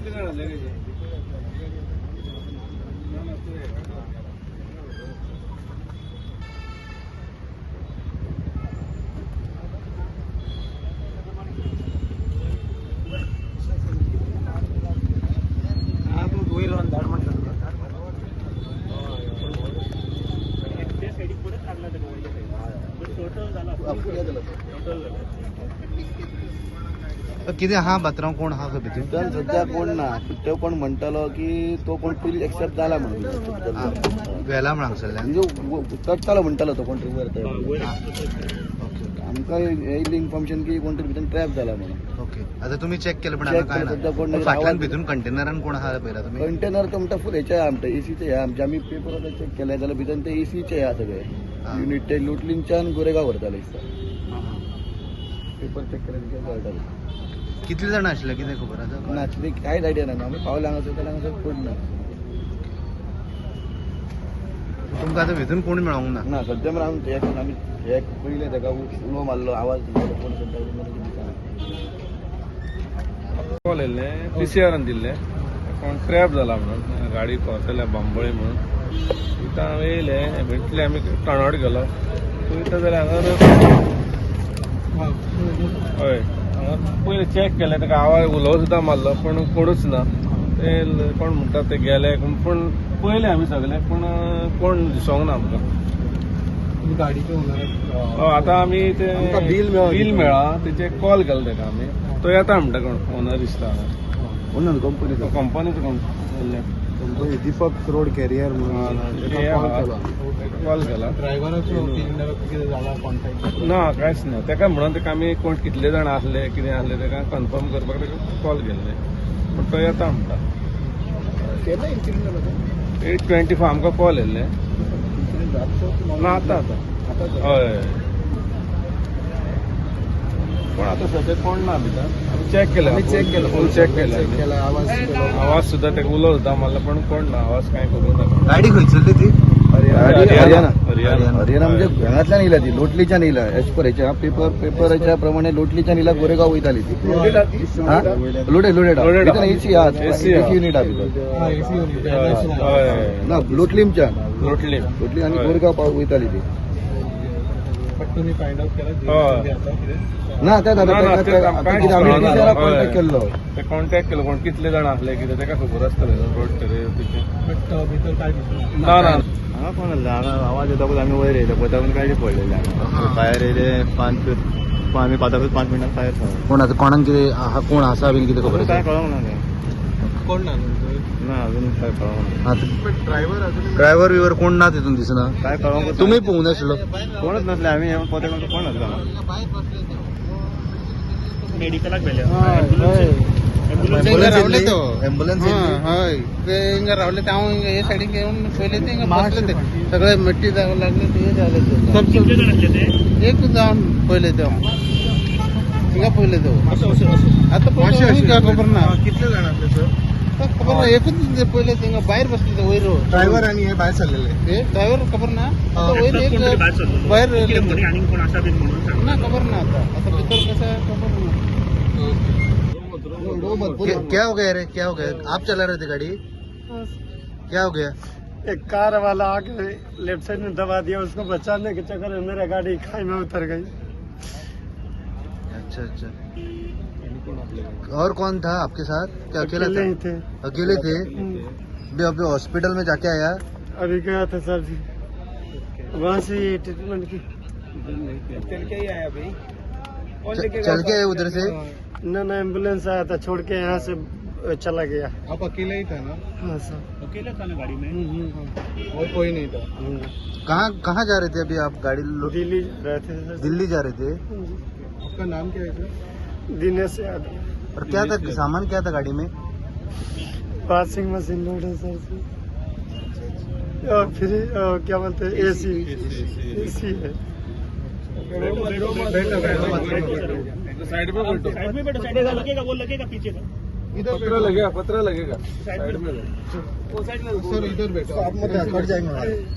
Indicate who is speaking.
Speaker 1: कितले जाण आसले रे?
Speaker 2: कितें आहा बात्रांव कोण आहा खंय भितर?
Speaker 3: तर सध्या कोण ना, तो कोण म्हणटालो की तो कोण पयलीं एक्सेप्ट जाला म्हणून
Speaker 2: वेला म्हण हांगसरल्यान
Speaker 3: म्हणजे चडटालो म्हणटालो तो कोण तरी वयर.
Speaker 2: ओके.
Speaker 3: आमकां येयल्ली इन्फॉर्मेशन की कोण तरी भितर ट्रॅप जाला म्हणून.
Speaker 2: ओके, आता तुम्ही चेक केलं पण
Speaker 3: Check
Speaker 2: हांगा काय
Speaker 3: केलं, सध्या कोण
Speaker 2: ना.
Speaker 3: नाही.
Speaker 2: फाटल्यान
Speaker 3: आवाज-
Speaker 2: भितून कंटेनरान कोण आहा पळयला तुमी?
Speaker 3: कंटेनर तो म्हणटा फूल हेचे आमचे एसीचे हे आमचे आमी पेपर आतां चॅक केले जाल्यार भितर ते एसीचे हे आहा सगळे युनीट ते लोटलींच्यान गोरेगांव व्हरताले दिसता. पेपर चॅक केले कळटाले.
Speaker 2: कितले जाण आशिल्ले कितें खबर आसा?
Speaker 3: ना, ते कांयच आयडिया ना. आमी पावले हांगासर जाल्यार हांगासर कोण ना.
Speaker 2: तुमकां आतां भितून कोण मेळोंक ना?
Speaker 3: ना, सध्या मेरेन आमी हे आमी हे पयले ताका उलो मारलो, आवाज दिलो, कोण सध्या मेरेन दिसना.
Speaker 1: कॉल येयल्ले पीसीआरान दिल्ले, कोण ट्रॅप जाला म्हणून, गाडी पावतल्या बांबोळे म्हणून. इथं हांव येयले, इतले आमी टर्नआवट गेलो पळयता जाल्यार हांगा, हय, हांगा पयलीं चॅक केलें, ताका आवाज उलो सुद्दां मारलो पूण कोणूच ना. ते कोण म्हणटा ते गेले पूण पळयले आमी सगळे, पूण कोण दिसोंक ना आमकां.
Speaker 4: गाडीचे ओनर?
Speaker 1: आतां आमी ते
Speaker 3: आमकां बील मेळ्ळा.
Speaker 1: बील मेळ्ळा, तेचे कॉल केलो ताका आमी, तो येता म्हणटा कोण ओनर दिसता.
Speaker 3: ओनर कंपनीचो?
Speaker 1: कंपनीचो कोण येयल्ले.
Speaker 4: कंपनी दीपक रोड कॅरियर म्हणून कॉल केलो.
Speaker 1: कॉल केला.
Speaker 4: ड्रायव्हराचो कितें जाला कॉन्टॅक्ट?
Speaker 1: ना, कांयच ना. ताका म्हणून ताका आमी कोण कितले जाण आसले कितें आसले ताका कन्फर्म करपाक ताका कॉल केल्ले, पूण तो येता म्हणटा.
Speaker 3: केन्ना इन्सिडंट जालो तो?
Speaker 1: 8:24 आमकां कॉल येयल्ले.
Speaker 3: इन्सिडंट रातचो की
Speaker 1: ना, आतां आतां.
Speaker 3: आतां?
Speaker 1: हय, कोण आतां सद्या कोण ना भितर. आमी चॅक केलें.
Speaker 4: आमी चॅक केलं.
Speaker 1: फूल चॅक केलें.
Speaker 4: चॅक केला, आवाज केलो.
Speaker 1: आवाज सुद्दां ताका उलो सुद्दां मारलो पण कोण ना, आवाज कांय करूं ना.
Speaker 2: गाडी खंयसरली ती?
Speaker 3: गाडी हरियाणा.
Speaker 1: हरियाणा.
Speaker 3: हरियाणा म्हणजे हांगांतल्यान येयला ती, लोटलीच्यान येयला एज पर हेच्या पेपर पेपराच्या प्रमाणे लोटलीच्यान येयला, गोरेगांव वयताली ती. Loaded loaded
Speaker 1: loaded.
Speaker 3: भितर एसी आहा.
Speaker 1: AC
Speaker 3: AC unit आहा भितर.
Speaker 4: AC unit.
Speaker 1: हय.
Speaker 3: ना, लोटलीमच्यान.
Speaker 1: लोटली.
Speaker 3: लोटली आनी गोरेगांव वयताली ती.
Speaker 4: बट तुम्ही फायंड आउट केला?
Speaker 1: हय.
Speaker 4: आता कितें?
Speaker 3: ना, तेच
Speaker 1: ना, ना,
Speaker 3: आतां
Speaker 1: तेच आमकां
Speaker 3: कितें आमी
Speaker 1: कळना.
Speaker 3: टीचराक
Speaker 1: हय.
Speaker 3: कॉन्टॅक्ट केल्लो.
Speaker 1: ते कॉन्टॅक्ट केलो, कोण कितले जाण आसले कितें ताका खबर आसतलें रोड तेचे.
Speaker 4: बट भितर काय दिसना?
Speaker 1: ना ना.
Speaker 5: हांगा कोण आसले, हांगा आवाज येता आमी वयर येयले, पळयता गाडी पडलेली हांगा. फायर येयले 5, आमी पांचाकूच 5 मिनटां फायर.
Speaker 2: कोण आतां कोणाक कितें आहा, कोण आसा बीन कितें खबर
Speaker 5: काय
Speaker 2: आसा?
Speaker 5: कळोंक ना तें.
Speaker 4: कोण ना?
Speaker 5: ना, अजून काय कळोंक ना.
Speaker 4: ड्रायव्हर अजून?
Speaker 2: ड्रायव्हर बिवर कोण ना तितून दिसना?
Speaker 5: काय कळोंक.
Speaker 2: तुमी पळोवंक नाशिल्लो?
Speaker 5: कोणच नसले, आमी पोते कोण नासलो हांगा.
Speaker 6: मेडिकलाक व्हेले.
Speaker 2: एम्बुलन्स
Speaker 7: रावले
Speaker 2: येयल्ली?
Speaker 7: तो.
Speaker 2: एम्बुलन्स येयल्ली?
Speaker 7: हय, ते हिंगा रावले ते, हांव हिंगा हे सायडीन येवन पयले ते हिंगा बसले, ते सगळे मिट्टी जावंक लागले, ते जाले ते.
Speaker 6: कितले जाण आसले ते?
Speaker 7: एक जावन पयले ते हांव हिंगा पयले ते आतां पयले हिंगा खबर ना.
Speaker 4: कितले जाण आसले सर?
Speaker 7: खबर ना, एकूच ते पयले थिंगा भायर बसले ते वयर.
Speaker 4: ड्रायव्हर आणि हे भायर सरलेले?
Speaker 7: हे ड्रायव्हर खबर ना आतां वयर.
Speaker 6: कोण तरी
Speaker 7: एक
Speaker 6: भायर सरलो.
Speaker 7: भायर
Speaker 6: कितें म्हणी आनीक कोण आसा बीन म्हणून सांग.
Speaker 7: ना, खबर ना. आतां आतां भितर कसं आहे खबर ना.
Speaker 2: क्या हो गया रे, क्या हो गया? आप चला रहे थे गाड़ी, क्या हो गया?
Speaker 8: एक कार वाला आके लेफ्ट साइड में दबा दिया, उसको बचाने के चक्कर में मेरा गाड़ी खाई में उतर गई।
Speaker 2: अच्छा अच्छा, और कौन था आपके साथ? क्या अकेला
Speaker 8: अकेले
Speaker 2: था?
Speaker 8: ही थे।
Speaker 2: अकेले थे? अभी अभी हॉस्पिटल में जाके आया?
Speaker 8: अभी गया था सर जी, वहाँ से ये ट्रीटमेंट की।
Speaker 1: चल के ही आया भाई.
Speaker 2: चल के आए उधर से?
Speaker 8: ना ना, एम्बुलेंस आया था, छोड़ के यहाँ से चला गया।
Speaker 4: आप अकेले ही था ना?
Speaker 8: हाँ सर।
Speaker 6: अकेला था ना गाडी में?
Speaker 4: और कोई नहीं था?
Speaker 2: कहाँ कहाँ जा रहे थे अभी आप गाड़ी
Speaker 8: दिल्ली जा रहे थे सर।
Speaker 2: दिल्ली जा रहे थे?
Speaker 4: आपका नाम क्या है सर?
Speaker 8: दिनेश यादव।
Speaker 2: और क्या था सामान, क्या था गाड़ी में?
Speaker 8: वॉशिंग मशीन लोड है सर जी, और फिर क्या बोलते हैं, एसी, एसी है।
Speaker 1: साइड में बैठो.
Speaker 6: साइड में बैठो, साइड में लगेगा, वो लगेगा पीछे का.
Speaker 4: इधर.
Speaker 1: पत्रा लगेगा, पत्रा लगेगा, साइड में.
Speaker 4: सर, इधर बैठो.
Speaker 3: आप मत कट जाएंगे.